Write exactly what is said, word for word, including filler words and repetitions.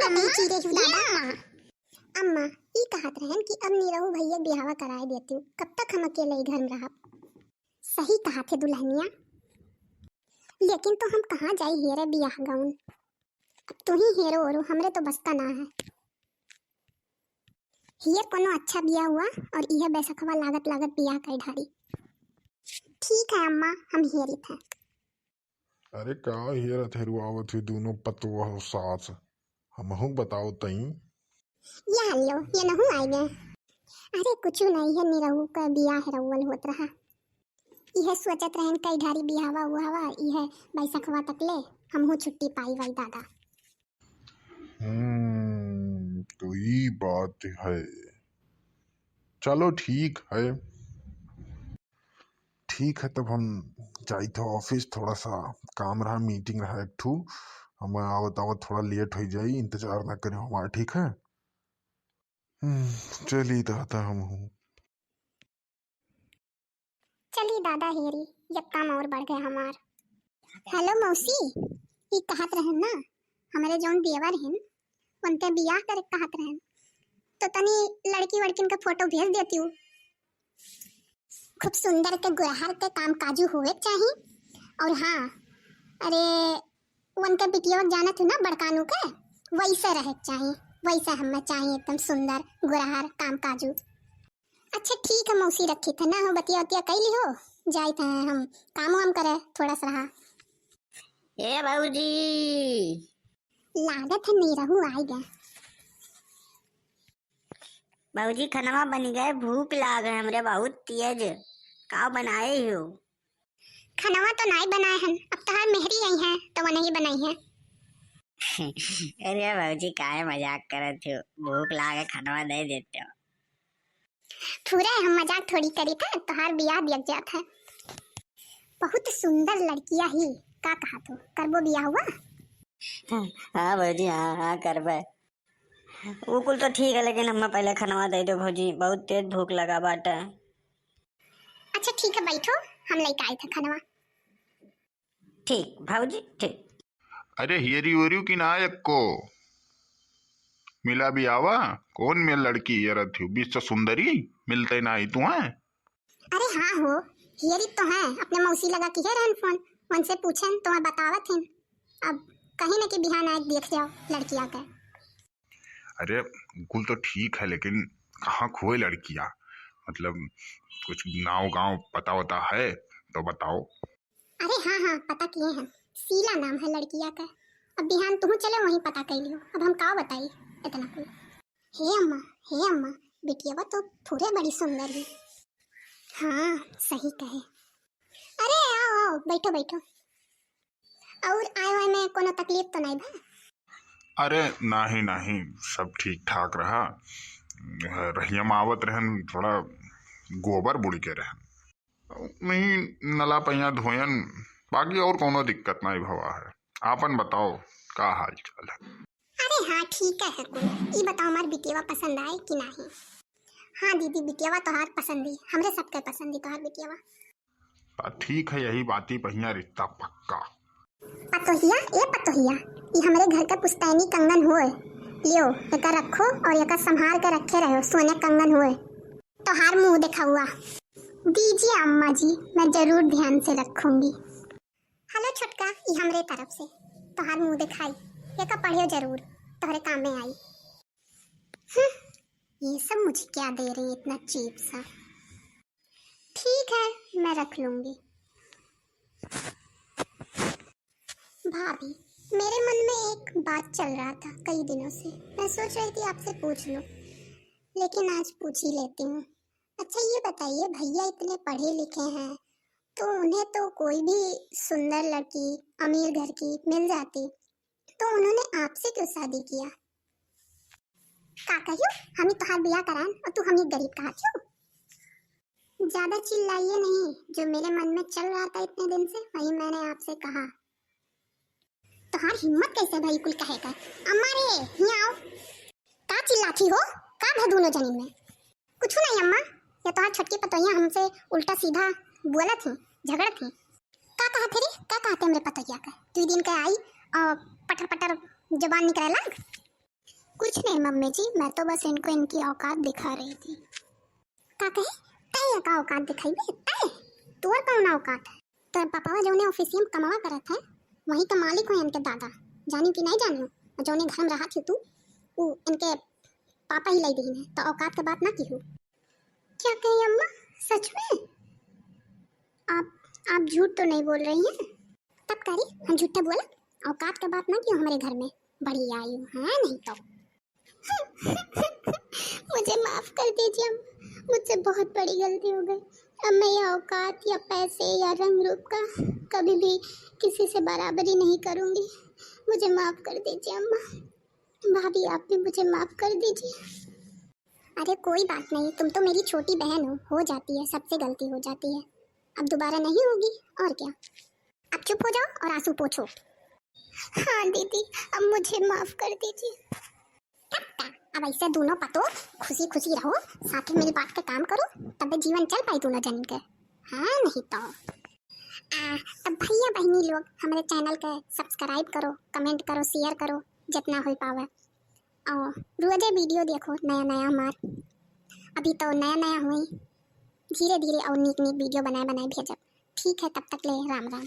अम्मा, चीरे हूँ दादा। अम्मा, ई कहत रहन कि अब निरहू भैया बियाहवा कराए देती हूँ, कब तक हम अकेले ही घर में रहब? सही कहा थे दुल्हनिया, लेकिन तो हम कहाँ जाई हेरे बियाह गौन? अब तू ही हेरो ओरो, हमरे तो बस का ना है। हियर कोनो अच्छा बियाह हुआ और इहे बैसखवा लागत लागत बियाह कर ढारी। ठीक है अम्मा, हम हेरित हैं। अरे का हेरत हेरुआवत हुई दोनों पतोह सास, हमहू बताओ तई। ये हल्लो, ये नहू आए गए। अरे कुछ नहीं है, निरहू का बियाह हेरौवल होत रहा। इहे सोचत रहन कई ढारी बियाहवा उहावा, इहे बैसखवा तकले हमहू छुट्टी पाई वाई दादा। हम्म, तो ई बात है। चलो ठीक है, ठीक है, तब हम जाई थे ऑफिस, थोड़ा सा काम रहा, मीटिंग रहा एक ठू, हम आवत आवत थोड़ा लेट हो जाई, इंतजार ना करें हमारा, ठीक है? हम्म, चली दादा हम हूँ। चली दादा हेरी, ये काम और बढ़ गया हमार। हेलो मौसी, ई कहत रहन ना, हमरे जौन देवर हैं, उनके बियाह करे कहत रहन, तो तनी लड़की वड़किन का फोटो भेज देती हूँ। खूब सुंदर के गुरहर के काम काजू होवे के चाही। और हाँ, अरे उनके बिटिया जानत हो ना बड़कानू के, वैसे रहे के चाही, वैसे हमें चाही एकदम सुंदर गुरहर काम काजू। अच्छा ठीक है मौसी, रखी थे ना हो, बतिया उतिया कैली हो, जाई थे हम काम वाम करे, थोड़ा सा रहा। ए भौजी, लागत है निरहू आई गए। भौजी खनवा बन गए, भूख लाग है हमरे बहुत तेज, का बनाए हो? खनवा तो नाई बनाए हन, अब तोहार मेहरी आई है तो वो नहीं बनाई है। अरे भौजी काहे मजाक करत हो, भूख लागे खनवा दे देते हो। पूरा हम मजाक थोड़ी करी था, तोहार बियाह दिया जात है। बहुत सुंदर लड़किया ही, का कहा तू करबो बियाह हुआ? हाँ भौजी, हाँ हाँ करबे। वो कुल तो ठीक है, लेकिन हमें पहले खनवा दे दो भौजी, बहुत तेज भूख लगा बाटे। अच्छा ठीक है, बैठो, हम लेके आए थे खनवा। ठीक भौजी, ठीक। अरे हियरी ओरियो की ना एक्को मिला भी आवा, कौन मिल लड़की हियरत हो, बीच से सुंदरी मिलते ना आई तू हैं? अरे हाँ हो, हियरी तो है, अपने मौसी लगा की है रहन फोन, उनसे पूछन तो मैं बतावत हन। अब कहीं ना कि बिहान आए देख जाओ लड़किया के। अरे कुल तो ठीक है, लेकिन कहाँ खोए लड़किया? मतलब कुछ नाव गाँव पता वता है तो बताओ। अरे हाँ हाँ, पता किए हैं, शीला नाम है लड़किया का। अब बिहान तुहू चले वहीं पता कर लियो, अब हम का बताई इतना कुल। हे अम्मा, हे अम्मा, बिटियावा तो पूरे बड़ी सुंदर है। हाँ सही कहे। अरे आओ आओ, बैठो बैठो। और आए वाए में कोनो तकलीफ तो नहीं बा? अरे नाही नाही, सब ठीक ठाक रहा। रहिया में आवत रहन, थोड़ा गोबर बुड़ के रहन, नहीं नला पैया धोयन, बाकी और कोनो दिक्कत नहीं भवा है। आपन बताओ का हाल चाल है? अरे हाँ ठीक है कुल। ई बताओ हमार बिटियावा पसंद आए कि नाही? हाँ दीदी, बिटियावा तोहार पसंद ही, हमरे सबके पसंद ही तोहार बिटियावा। त ठीक है, यही बाती पहिया रिश्ता पक्का। पतोहिया, ए पतोहिया, ई हमरे घर के पुश्तैनी कंगन होए। लियो, एका रखो और एका संभार के रखे रहो, सोने कंगन होए। तोहार मुंह देखा हुआ। दीजिए अम्मा जी, मैं जरूर ध्यान से रखूंगी। हेलो छोटका, ई हमरे तरफ से तोहार मुंह दिखाई, एका पढ़ियो जरूर, तोहरे काम में आई। हम्म, ये सब मुझे क्या दे रही है इतना cheap सा। ठीक है, मैं रख लूंगी। भाभी, मेरे मन में एक बात चल रहा था कई दिनों से, मैं सोच रही थी आपसे पूछ लूं, लेकिन आज पूछ ही लेती हूँ। अच्छा ये बताइए, भैया इतने पढ़े लिखे हैं, तो उन्हें तो कोई भी सुंदर लड़की, अमीर घर की मिल जाती, तो उन्होंने आपसे क्यों शादी किया? का कहियो, हम ही तोहार बियाह कराएन और तू हम ही गरीब कहा छू? ज्यादा चिल्लाइए नहीं, जो मेरे मन में चल रहा था इतने दिन से, वही मैंने आपसे कहा। तोहार हिम्मत कैसे भई कुल कहे का? अम्मा रे, हियाँ आओ। का चिल्लाथी हो? का भा दूनो जनिन में? कुछ नहीं अम्मा, ये तोहार छोटकी पतोहिया हमसे उल्टा सीधा बोलत ही, झगड़त ही। का कहत है रे? का कहते हमरे पतोहिया का? दुई दिन के आई और पटर पटर जबान निकले लाग। कुछ नहीं मम्मी जी, मैं तो बस इनको इनकी औकात दिखा रही थी। का कहे? तय का औकात दिखाई बे? तय? तोर कौन औकात है? तोर पापा जौने ऑफिसियम कमावा करत है, वहीं का मालिक हो इनके दादा। जानियो कि नहीं जानियो? और जौने घर में रहत ही तू, वो इनके पापा ही लाई दीन है, तो औकात के बात ना की हो। क्या कही अम्मा, सच में? आप, आप झूठ तो नहीं बोल रही हैं? तब करी, हम झूठे बोला? औकात के बात ना की हो हमारे घर में। बढ़िया आई हूँ, हाँ नहीं तो। मुझे माफ कर दीजिए अम्मा, मुझसे बहुत बड़ी गलती हो गई। अब मैं यह औकात या पैसे या रंग रूप का कभी भी किसी से बराबरी नहीं करूँगी। मुझे माफ कर दीजिए अम्मा। भाभी, आप भी मुझे माफ कर दीजिए। अरे कोई बात नहीं, तुम तो मेरी छोटी बहन हो, हो जाती है, सबसे गलती हो जाती है। अब दोबारा नहीं होगी, और क्या। अब चुप हो जाओ और आंसू पोंछो। हाँ दीदी, अब मुझे माफ कर दीजिए। तब का, अब ऐसे दोनों पतो खुशी खुशी रहो, साथ में मिल बांट के काम करो, तबे जीवन चल पाई दोनों जन के। हाँ नहीं तो। आ, तब भैया बहनी लोग हमारे चैनल के सब्सक्राइब करो, कमेंट करो, शेयर करो, जितना हो पावे। और रोजे वीडियो देखो नया नया हमार। अभी तो नया नया हुई, धीरे धीरे और नीक नीक वीडियो बनाए बनाए भेजब। ठीक है, तब तक ले राम राम।